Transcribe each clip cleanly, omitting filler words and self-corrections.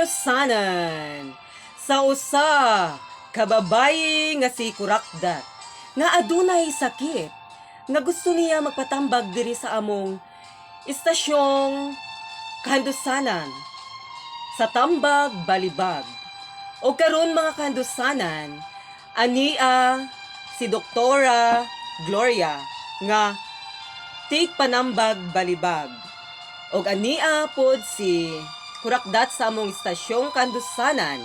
Handusanan sa usa ka babayi nga si Kurakdat nga adunay sakit nga gusto niya magpatambag diri sa among istasyong kahandusanan sa Tambag Balibag. O karon, mga kahandusanan, ania si Doktora Gloria nga Tik Panambag Balibag. Og ania pod si Kurakdat sa among istasyong kandusanan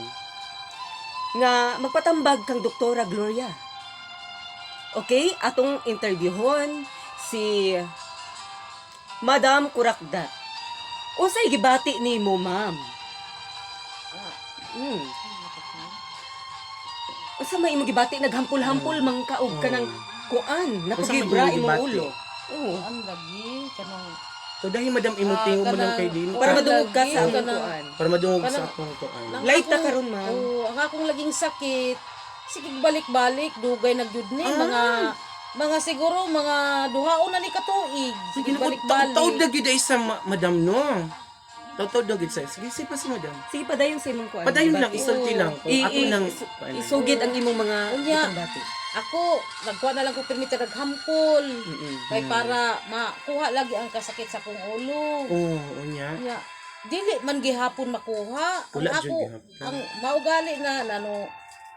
nga magpatambag kang Doktora Gloria. Okay, atong interviewhon si Madam Kurakdat. Unsay gibati nimo, ma'am? Unsa may imong gibati, naghampol-hampol man ka og kanang kuan, Unsa may napugibra imong imong gibati? ulo. Oo. Ang lagi kanang So dahil, madam, imong tingog mo lang kay din. Para madungog ka lagi, sa among kanang- kuan. Para madungog sa akong kuan. Light ta karon, ma'am. Oo, ang akong laging sakit. Sige, balik-balik dugay na gyud ni mga siguro mga duhaon na ni katuig. Sige Sige, na, balik-balik. taod na gyud ay sa madam, no. Taod na gyud sa. Sige, sige pa si madam. Sige, padayon sa imong kuan. Padayon lang, Gibati. isulti lang. Kung ako nang kuan. Isugid ang imong mga Unya. gibati. Ako, nagkuha na lang ko permit naghampol. Kay para makuha lagi ang kasakit sa akong ulo. Oo, unya. Unya, dili man gihapon makuha. Ang Wala jud ako, gihapon. ang maugali na nano.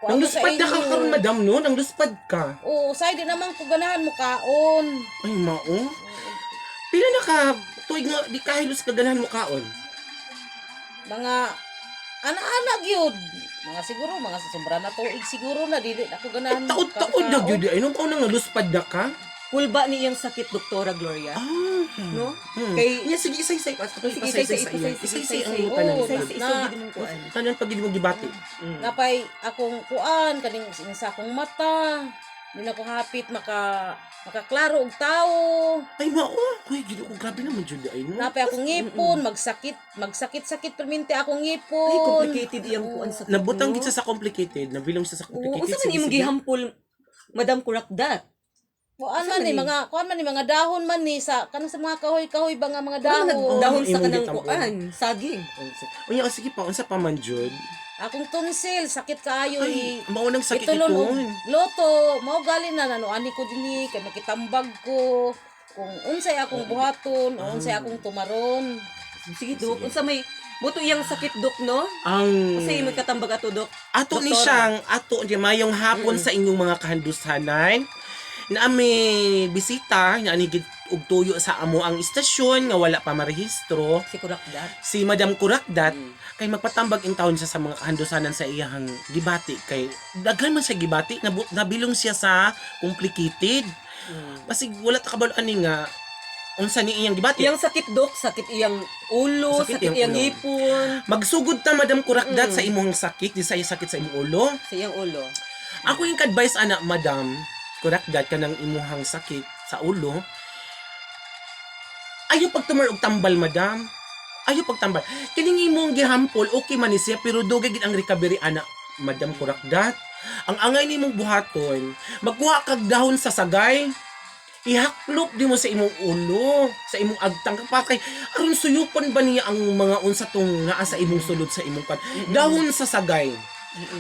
Kuha Nang ko sa luspad na ka inyo. karon, madam, no? Nang luspad ka. Oo, say di naman ko ganahan mo kaon. Ay, mao. Pila na ka tuig nga di kahilos ka ganahan mo kaon? Mga ana-ana gyud. Mga siguro mga sobra na tuig siguro na dili ako ganahan Ay, taod-taod na gyud ay nung kaon nang luspad na ka. Kulba ni iyang sakit, Doktora Gloria. No? Hmm. Kay Nya, sige, isay-isay pa. Sige, isay-isay, Isay-isay isay-isay. ang imong tanan. Oo, Isay-isay, na- isugid imong kuan. Tanan pag mo gibati. Napay akong kuan kaning sa akong mata. Di na ko hapit makaklaro og tawo. Ay, mao. Uy, Ginoo ko, grabe naman jud ay, no. Napay akong ngipon, magsakit, magsakit-sakit perminti akong ngipon. Ay, complicated iyang kuan sakit. Nabutang no? gid siya sa complicated, nabilong siya sa Oo, complicated. unsa man Sige, imong sige. gihampol, Madam Kurakdat? Kuan Unsa man man ni ni? mga kuan man ni mga dahon man ni sa kanang sa mga kahoy-kahoy ba nga mga Dahon, dahon. dahon sa Imong kanang gitampol. kuan, saging. Unya, oh, sige pa, unsa pa man jud? Akong tonsil sakit kaayo Ay, i mao nang sakit itulon ito. og loto, mao gali na nano ani ko dinhi kay makitambag ko kung unsay akong buhaton o unsay akong tumaron. Sige, Dok, unsa may buto iyang sakit, Dok, no? Ang Unsa imong katambag ato, Dok? ato ni Doktora. siyang ato ni mayong hapon sa inyong mga kahandusanan na ami bisita nga ani gid og tuyo sa amo ang istasyon nga wala pa marehistro Si Kurakdat. si Madam Kurakdat kay magpatambag in taon siya sa mga kahandusanan sa iyahang gibati kay daghan man siya gibati, nabilong siya sa complicated. Basig wala ta kabalo ani nga unsa ni iyang gibati. Iyang sakit, Dok, sakit iyang ulo, Sakit sakit, iyang iyang ulo. ngipon, Magsugod ta, Madam Kurakdat, sa imong sakit, di sa sakit sa imong ulo. Sa iyang ulo. Ako yung advice ana, Madam Kurakdat, kanang imuhang sakit sa ulo. Ayo pagtumar og tambal, madam. Ayo pagtambal. Kining imong gihampol okay man ni siya pero dugay gid ang recovery ana, Madam Kurakdat. Ang angay nimong buhaton, magkuha kag dahon sa sagay. Ihaklop di mo sa imong ulo, sa imong agtang pa kay aron suyupon ba niya ang mga unsa tong naa sa imong sulod sa imong kan. Dahon sa sagay.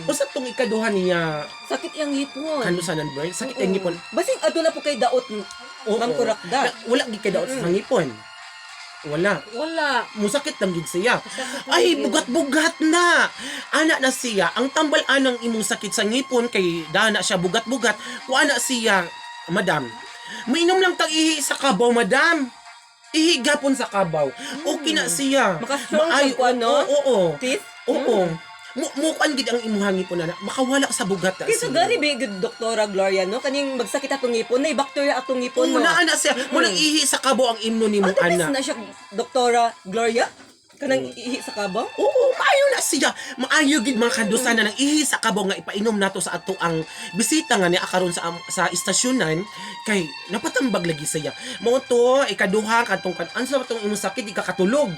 Unsa tong ikaduha niya? Sakit iyang ngipon. Kandusanan ba? Sakit ang ngipon. Basig aduna po kay daot, Oo. Ma'am Kurakdat. Wala gid kay daot sa ngipon. Wala. Wala. Musakit lang gid siya. Sakit Ay, lang gyud. bugat-bugat na. Ana na siya. Ang tambal anang imong sakit sa ngipon kay dana siya bugat-bugat. Kuha na siya, madam. Mainom lang tag ihi sa kabaw, madam. Ihi gapon sa kabaw. Okay na siya. Maka-strong Maayo- siya kuan, no? Oo, oo. Teeth? Oo. Mukuan gid ang imuhang ngipon na makawala sa bugat na Kaysa siya. gari ba good, Doktora Gloria, no? Kaning magsakit atong ngipon, na bacteria atong ngipon, Oo, no? na ana siya. Mo nang ihi sa kabaw ang imno ni Ang mong the best ana. na siya, Doktora Gloria? Kanang ihi sa kabaw? Oo, maayo na siya. Maayo gid mga kandusanan ang ihi sa kabaw nga ipainom nato sa ato ang bisita nga niya karon sa istasyonan kay napatambag lagi siya. Mao to ikaduha kadtong kan ansa ba tong imong sakit, di ka katulog.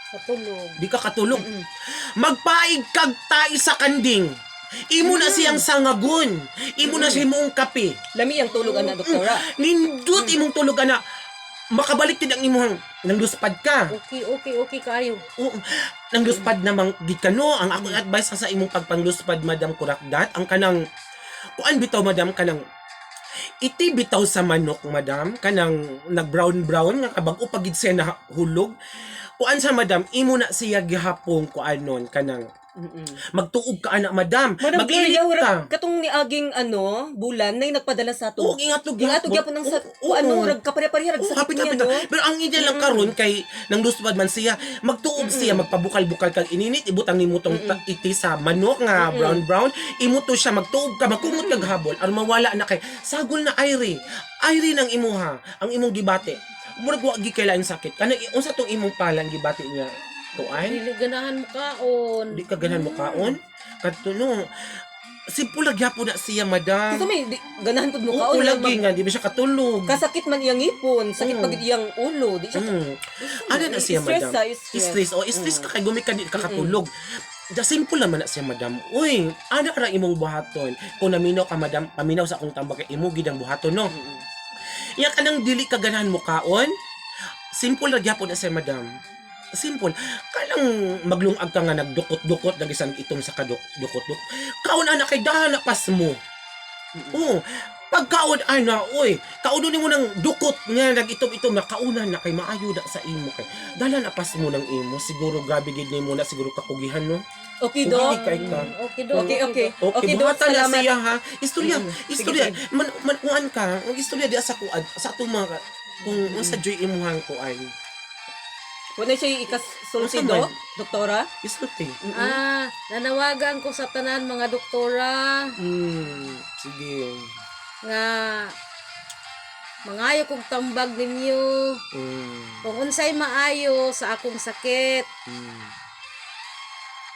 Sa tulog. Di ka katulog. Magpaig kag tai sa kanding. Imo na siyang sangagon. Imo na siya imong kape. Lami ang tulog ana, Doktora. Nindot imong tulog ana. Makabalik gid ang imong Nang luspad ka. Okay kaayo. Oo. Nang luspad namang gid ka, no. Ang akong advice sa imong pagpangluspad, Madam Kurakdat, ang kanang kuan bitaw, madam, kanang iti bitaw sa manok, madam, kanang nag brown brown nga kabag-o pag gid siya na hulog. Kuan sa madam, imo na siya gihapong kuan nun, kanang magtuog ka ana, madam. Madam Mag-init Gloria, ka. murag katong niaging ano, bulan nay nagpadala sa ato. Oo, ingat og Ingat og gyapon ang sa o ano, rag kapare-pareha rag Oo, sakit hapit niya, hapit no? na. Pero ang iya lang karon kay nang lusbad man siya, magtuob siya, magpabukal-bukal kag ininit, ibutang nimo tong iti sa manok nga brown brown, imo to siya magtuob ka, magkumot kag habol, aron mawala na kay sagol na ayri. Ayri nang imuha, ang imong gibati. Murag wa gi kay laing sakit. Kana unsa tong imong palang gibati niya? Tuan? Dili ganahan mo kaon. Di ka ganahan mo kaon? Kadto no. Simple lang gyapon na siya, madam. Kasi may ganahan pud mo Oo, kaon lagi nga, di ba siya katulog? Kasakit man iyang ngipon, sakit pag iyang ulo, di siya. Ano na siya, Stress madam? sa stress. Stress. O, stress ka kay gumi ka di ka katulog. Da simple naman na siya, madam. Uy, ano ra imong buhaton? Kung naminaw ka, madam, paminaw sa akong tambak kay imo gid ang buhaton, no? Iya ka nang dili ka ganahan mo kaon. Simple ra gyapon na siya, madam. Simple. Kanang maglungag ka nga nagdukot-dukot nag isang itom sa kaduk dukot-dukot. Kaon ana kay dahan na pas mo. Oo. Pagkaon ana, oy, kauno nimo ng dukot nga nag-itom-itom na kaunan na kay maayo na sa imo kay. Dala na pas mo ng imo, siguro grabe gid nimo na siguro kakugihan, no. Okay, Dok. Kugi kay ka. Okay do. Okay. Okay, Okay, Dok, buhatan na salamat. siya ha. Istorya, istorya. Sige, Man, man kuan ka, ang istorya di sa kuan, sa atong mga kung unsa joy imuhang kuan. Wala siya ikasulti, Unsa man? Dok? Doktora? Istorya. Ah, nanawagan ko sa tanan mga doktora Sige. nga mangayo kog tambag ninyo kung unsay maayo sa akong sakit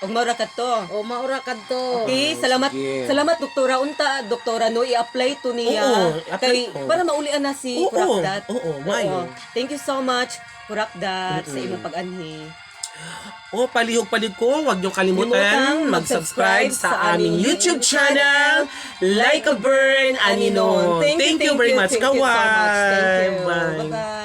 Og maura ka to. o maura kadto. Okay, salamat. Sige. Salamat, Doktora. Unta, Doktora, no, i-apply to niya. Oo, i-apply Kay, ko. para maulian na si Oo, Kurakdat. oo, maayo. Oo. Thank you so much, Kurakdat, sa imong pag-anhi. O, palihog-palihog ko, huwag niyong kalimutan Limutang mag-subscribe sa aming YouTube channel, Like a Burn Aninon. Thank you, Thank you very much. Thank you so much. Thank Kawai. you. Bye. Bye-bye.